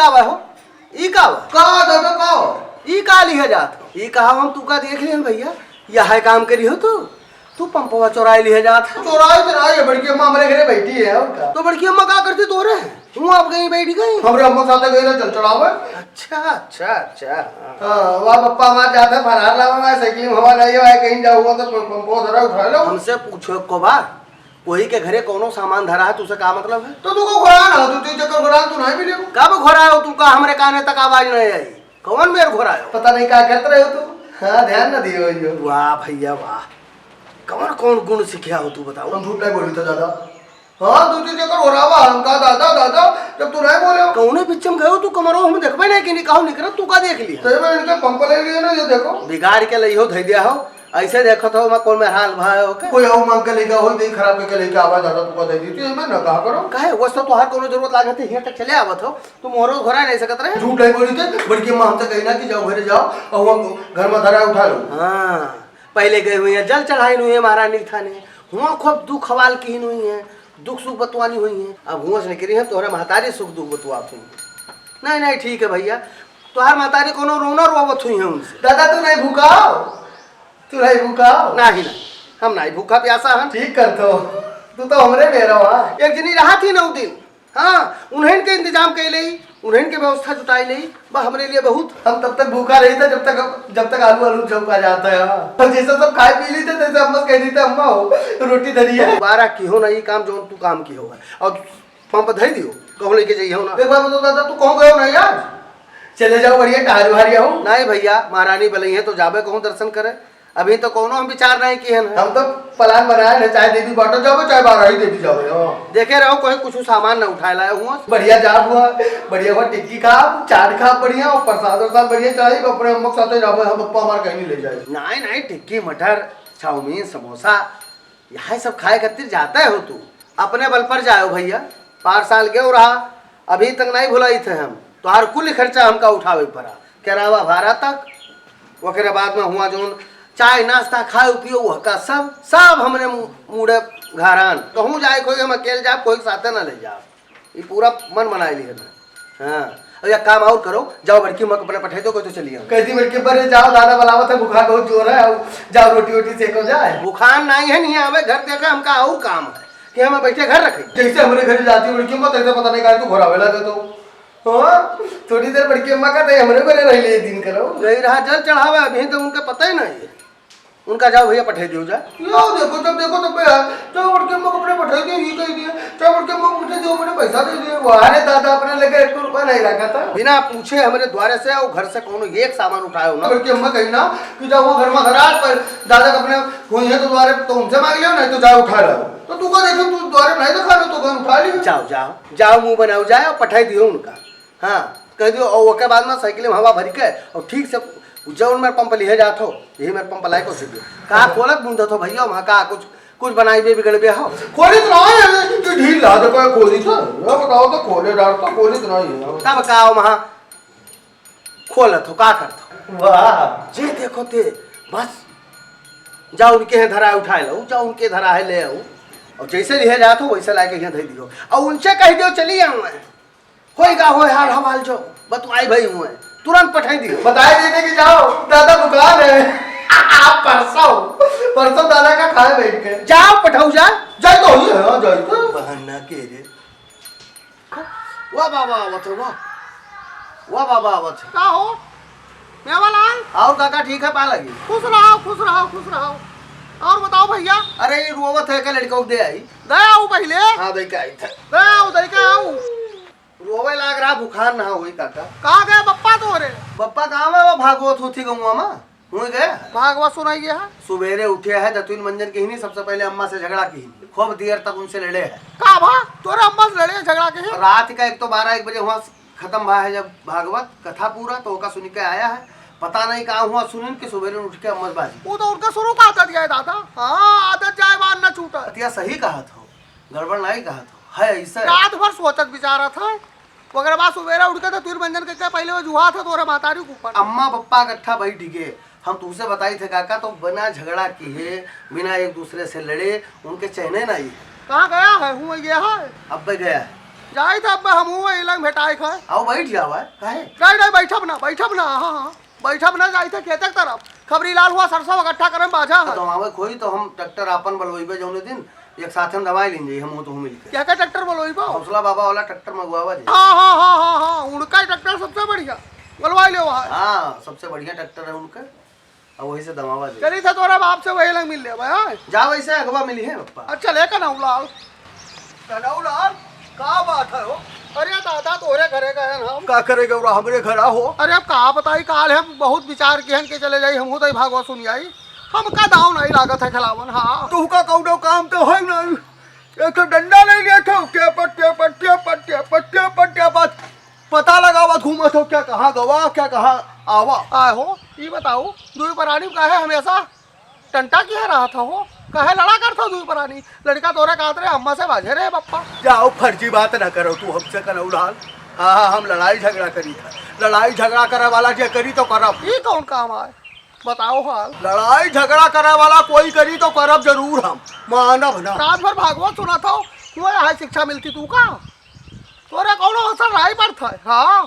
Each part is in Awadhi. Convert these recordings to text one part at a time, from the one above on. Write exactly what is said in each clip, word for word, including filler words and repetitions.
का बा हो? ई का बा? का दादा, का? ई का लिहे जात हो? ई कहा हम तू का देख लिहन भइया? यह काम करी हो तू? तू पंपवा चोराई लिहे जात हो? चोराई तो ना, ये बड़की अम्मा हमरे घरे बैठी है, और का? तो बड़की अम्मा का करती तोरे? तू आप गई बैठ गई? हमरे अम्मा साथे गई ना जल चढ़ावे। अच्छा, अच्छा, अच्छा, हाँ। हाँ, वह पप्पा हमार जाते फरार लावा, मैं साइकिल में हवा नहीं है, कहीं जाऊँ तो पंपवा धरा उठा लो। हमसे पूछो को बा? कोई के घरे कौनो सामान धरा है, तुसे का मतलब है? तो तू को घोड़ा ना, तू तीन चक्कर घोड़ा, तू नहीं मिले। कब घोड़ा हो तू का? हमरे काने तक आवाज नहीं आई। कौन मेर घोड़ा हो? पता नहीं का करत रहे हो तू। हाँ, ध्यान ना दियो यो। वाह भइया वाह, कौन कौन गुण सीखा हो तू बताओ? हम झूठ नहीं बोली था दादा। हाँ, तू तीन चक्कर घोड़ा बा, हम कहा दादा, दादा, जब तू नहीं बोले हो। कौने पिक्चर में गयो तू कमरो, हम देखबे नहीं कि नहीं, कहूँ निकल, तू का देख लिया? तो ये मैं इनके पंप ले लिए ना, ये देखो। बिगाड़ के लइहो धइ दिया हो। ऐसे देखत हो, मैं कौन में हाल भाई हो के? कोई और मांग के लेके हो, नहीं खराब करके लेके आवा दादा, तू का दे दी, तू मैं ना कहा करो। काहे? वो सब तोहार कोनो जरूरत लागत है, हियां तक चले आवत हो, तू मोहरो घोरा नहीं सकत रहे। झूठ नहीं बोली थे, बड़की अम्मा हमसे कही ना कि जाओ घरे जाओ, और वो घर में धरा उठा लो। हाँ, पहले गए हुए हैं, जल चढ़ाई हुई है महारानी थाने, हुआ खूब दुख हवाल की हुई है, दुख सुख बतवानी हुई है। अब हुआ से निकली है, तोहरे महतारी सुख दुख बतवात हुई। नहीं, नहीं, ठीक है भइया, तोहार महतारी कोनो रोना रोवत हुई है उनसे। दादा, तू नहीं भूखा हो? तू नहीं भूखा हो? नहीं, नहीं, हम नहीं भूखा प्यासा हन। ठीक करत हो, तू तो हमरे मेरा हुआ। एक जनी रहा थी नौ दिन, हाँ, उन्हन के इंतजाम कैले ही, उन्हन के व्यवस्था जुटाई ले ही, बा हमरे लिए बहुत। हम तब तक भूखा रही था जब तक, जब तक आलू, आलू झोंका जाता है। हाँ। और जैसे सब खाए पी ली थे, तैसे अम्मा से कह दी थी, "अम्मा हो, रोटी धरी है।" दोबारा किहो ना ये काम, जौन तू काम किहो है। और पंप धई दियो, कहूँ लेके जाइए हो ना। एक बार बताओ दादा, तू कहूँ गयो नहीं आज? चले जाओ, बढ़िया टहल वहल आओ। नहीं भइया, महारानी बलई है तो जाबे कहूँ दर्शन करे। अभी तो कौनो हम विचार नहीं किए हैं। हम तो प्लान बनाए हैं, चाहे देवी बाटो जाबे, चाहे बारह ही देवी जाबे। हाँ। देखे रहो, कोई कुछ सामान न उठाए लाए हुआ। बढ़िया जाब हुआ, बढ़िया हुआ, टिक्की खाब, चाट खाब बढ़िया, और प्रसाद वरसाद बढ़िया चढ़ाई, अपने अम्मा के साथे जाबे, हम पप्पा हमारे कहीं नहीं ले जाए। नहीं, नहीं, टिक्की, मटर, चाउमीन, समोसा, यही सब खाए खातिर जाते हो तू, अपने बल पर जाओ भइया। पाँच साल गयो रहा, अभी तक नहीं भुलाई थे हम। तोहार कुल खर्चा हमका उठावे पड़ा, किरावा भाड़ा तक। ओकरे बाद में हुआ जौन चाय नाश्ता खाए पियो, वह का सब, सब हमरे मु-, मुड़े घरान। कहूँ जाए कोई हम अकेले जाब, कोई के साथे ना ले जाब। ई पूरा मन बनाए लिए ना। हाँ, अब एक काम और करो, जाओ बड़की अम्मा के अपने पठाई दो, कोई तो चलिए। कह दी बड़की अम्मा, "अरे जाओ, दादा बुलावत है, बुखार बहुत जोर है, आओ, जाओ रोटी वोटी सेको जाए।" बुखार नहीं है, नहीं आवे, घर देखा हमका और काम है कि हम बैठे घर रखे। जैसे हमरे घर जाती बड़की अम्मा, तैसे पता नहीं काहे तू घोरावे लगे तो। हाँ, थोड़ी देर बड़की अम्मा का तो हमरे घरे रह लिए दिन करो। गई रहा जल चढ़ावे, अभी तो उनका पता ही नहीं है। उनका जाओ भइया, पठाई दियो जा। यो देखो, जब देखो तब यार, चाहे बड़की अम्मा को अपने पठाई दियो, ये कह दिया, चाहे बड़की अम्मा को पठाई दियो, मैंने पैसा दे दिया। वाह रे दादा, अपने लगे एक रुपया नहीं रखा था। बिना पूछे हमरे द्वारे से और घर से कौनो एक सामान उठायो ना। बड़की अम्मा कही ना कि जाओ वो घर में खराब पर दादा का अपने हुई है तो द्वारे तो उनसे मांग लियो, नहीं तो जाओ उठा लाओ। तो तू का देखो, तू द्वारे नहीं दिखा रहे तो घर उठा लियो। जाओ, जाओ, जाओ, मुंह बनाओ जाए और पठाई दियो उनका। हाँ, कह दियो, और ओके बाद में साइकिल में हवा भरी के, और ठीक से जौन मेर पंप लिहे जात हो, यही मेर पंप लाए को सीधे। का खोलत बूंदत हो भइया, वहाँ का कुछ, कुछ बनाई बे बिगड़ बे हो। खोलित ना है, तू ढील ला दे, कोई खोलित है। मैं बताओ तो खोले डाल तो खोलित ना है। तब का वहाँ खोलत हो, का करत हो? वाह। जे देखो ते, बस, जा उनके हैं धरा उठाए लो, जा उनके धरा है ले आओ। और जैसे लिहे जात हो, वैसे लाके यहाँ धर दियो। और उनसे कह दियो, चली आऊँ मैं। होई गा होय हाल हवाल जो बतवाई भाई हुए, तुरंत पठाई दियो। बताई देते कि जाओ, दादा बुखार है। परसों, परसों दादा का खाए बैठ के। जाओ, पठाऊ जा। जाई तो हुई है, हाँ, जाई तो। बहाना के रे। वाह बाबा आवत है, वाह। वाह बाबा आवत है। का हो? मेवालाल? और काका ठीक है, पा लगी। खुश रहो, खुश रहो, खुश रहो। और बताओ भइया। अरे, ये रोवत है, के लड़का को दे आई। दे आओ पहिले। हाँ, दे के आई थे। दे आओ, दे के आओ। रोवे लाग रहा, बुखार ना होई काका। कहाँ गए बप्पा तोरे? बप्पा गाँव में वो भागवत होती गौवा में, हुई गए। भागवत सुनाई गया है। सुबेरे उठे है, दतुइन मंजन की ही नहीं, सबसे पहले अम्मा से झगड़ा की ही। खूब देर तक उनसे लड़े है। का भा? तोरे अम्मा से लड़े, झगड़ा के है? रात का एक तो बारह एक बजे हुआ खत्म भा है जब भागवत कथा पूरा, तो ओका सुन के आया है। पता नहीं का हुआ, सुनिन के सुबेरे उठ के अम्मा से बाजी। वो तो उनका शुरू का आदत गया है दादा। हाँ, आदत जाए बार ना छूटा। अतिया सही कहा था, गड़बड़ नहीं कहा था। है ऐसा। रात भर सोचत विचारत है, ओकरे बाद सुबेरे उठ के तो तीर मंजन के, के पहले वो जुहा था तोरे महतारी के ऊपर। अम्मा पप्पा इकट्ठा बैठ गए, हम तुमसे बताई थे काका, तो बिना झगड़ा किए, बिना एक दूसरे से लड़े, उनके चैने नहीं है। कहाँ गया है? हूँ ये है। अब गया है। जाइत है, अब हमहूँ वही लंग भेटाए खाए। आओ, बैठ जाओ, है, काहे? नहीं, नहीं, बैठब ना, बैठब ना, हाँ, हाँ, बैठब ना, जाइत है खेते के तरफ। खबरी लाल हुआ सरसों इकट्ठा करे में बाझा तो है। दमावे खोई तो हम ट्रैक्टर आपन बलवइबे जौने दिन, एक साथे में दमाए लीन जाई, हमहूँ तुहूँ मिलके। क्या का ट्रैक्टर बलवइबो? हौसला बाबा वाला ट्रैक्टर मंगवावा जी। हाँ, हाँ, हाँ, हाँ, हाँ, उनका ही ट्रैक्टर सबसे बढ़िया। बलवाई ले वहाँ। हाँ, सबसे बढ़िया ट्रैक्टर है उनका। अब वही से दमावा दे। चली था तोरा बाप से वही लंग मिल लेबे, हाँ? जा वैसे अगवा मिली है पप्पा। अच्छा, ले कनऊ लाल। कनऊ लाल, का बात है हो? अरे दादा, तोरे घरे गए हैं हम। का करे गौरा, हमरे घर आ हो? अरे अब का बताई, काल हम बहुत विचार किहन के चले जाई, हमहू तो भागवा सुन आई। हमका दाव नहीं लागत है खेलावन, हाँ। तुहका कौनो काम तो है नहीं। एक तो डंडा नहीं लेत हो, टेपट, टेपट, टेपट, टेपट, टेपट, टेपट। पता लगावत घूमत हो, क्या कहाँ गवा, क्या कहाँ आवा। आए हो, ई बताओ, दुई परानी काहे हमेशा टंटा किहे रहत हो? काहे लड़ा करत हो दुई परानी? लड़का तोरे कहत रहे, अम्मा से बाझे रहे बप्पा। जाओ, फर्जी बात ना करो तू हमसे, कनऊ लाल। हाँ, हाँ, हम लड़ाई झगड़ा करी था। लड़ाई झगड़ा करे वाला जे करी तो करब। ई कौन काम आए? बताओ हाल। लड़ाई झगड़ा करे वाला कोई करी तो करब जरूर हम, मानब ना। रात भर भागवत सुनत हो, क्यों यहाँ शिक्षा मिलती तू का? तोरे कौनो असर नहीं पड़त है, हाँ?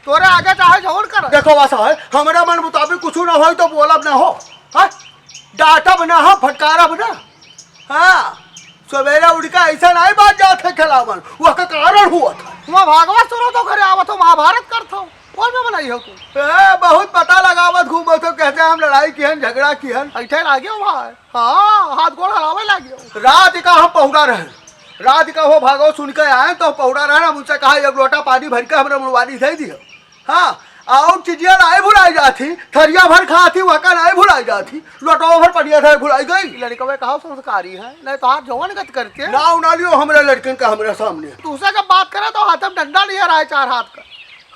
तोरे आगे चाहे जौन करे। देखो बस है, हमरा मन मुताबिक कुछ ना होई तो बोलब ना हो, हाँ? डांटब ना हो, फटकारब ना, हाँ? सवेरे उठ के ऐसा नहीं बात जात है खेलावन, वह का कारण हुआ था। वहाँ भागवत सुनो तो घरे आवत हो, महाभारत करत हो, कौन में बनाई हो तू? ए, बहुत पता लगावत घूमत हो, कहते हम लड़ाई किहन, झगड़ा किहन। ऐठे लागे हो भाई। हाँ, हाथ गोड़ हलावे लागे हो। रात का हम पहुड़ा रहे, रात का वो भागवत सुन के आए तो पहुड़ा रहे, हम उनसे कहा, "एक लोटा पानी भर के हमरा मुड़वानी दे दियो।" हाँ, और चीजिया नहीं भुलाई जाती, थरिया भर खाती, वहका नहीं भुलाई जाती, लोटवा भर पनिया धरे भुलाई गई। लड़कवे कहा संस्कारी है, नहीं तो हाथ जवन गत करते। ना उना लियो हमरे लड़कन का हमरे सामने। तुझसे जब बात करे तो हाथ में डंडा लिया रहा है चार हाथ का।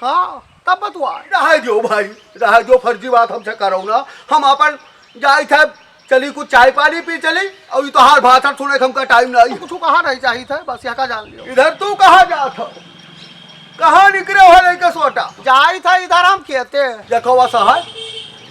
हाँ, तब बतुआ। रहे जो भाई, रहे जो, फर्जी बात हमसे करो ना, हम अपन जाई थे, चली कुछ चाय पानी पी चली, और ये तोहार भाषण सुने के हमका टाइम नहीं। कुछ कहा नहीं चाहिए था, बस यहाँ का जान लियो। इधर तू कहाँ जात हो? कहाँ निकले हो लेके सोटा? जाई था इधर हम खेते। देखो बस है,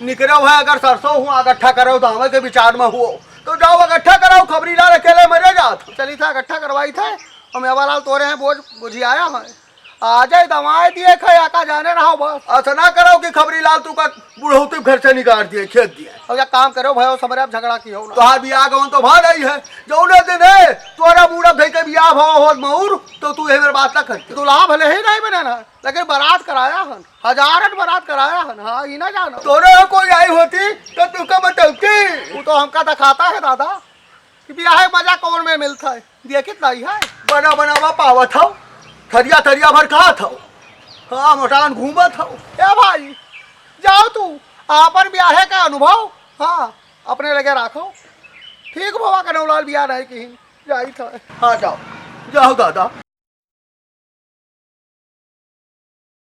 निकले हुए अगर सरसों हुआ इकट्ठा करो तो हमें के विचार में हुओ, तो जाओ इकट्ठा कराओ, खबरी लाल अकेले मरे जात। चली था इकट्ठा करवाई थे, और मेवालाल तोरे हैं बोझ बुझियाया है। आ जाए दवाई दिए खाए, आका जाने रहो बस। ऐसा ना करो कि खबरी लाल तू का बुढ़ौती घर से निकाल दिए, खेत दिए। अब एक काम करो भयो, सबरे अब झगड़ा की हो ना। तोहार बियाह गवन तो भा नहीं है, जौने दिन है तोरा मूड़ा धई के बियाह भवा होत मऊर, तो तू ये मेरे बात ना करते। दुल्हा भले ही नहीं बने ना, लेकिन बारात कराया हन, हजारन बारात कराया हन। हाँ, ई ना जानो। तोरे कोई आई होती तो तुमका बतौती। वो तो हमका दिखाता है दादा। कि बियाहे मजा कौन में मिलत है, देखित नहीं है। बना बनावा पावत हौ, थरिया थरिया भर खात हौ, हाँ, मोटान घूमत हौ। ए भाई, जाओ तू, आपन बियाहे का अनुभव, हाँ, अपने लगे राखो। ठीक बाबा, कनौलाल बियाह नहीं किहिन, जाई था। हाँ, जाओ, जाओ दादा।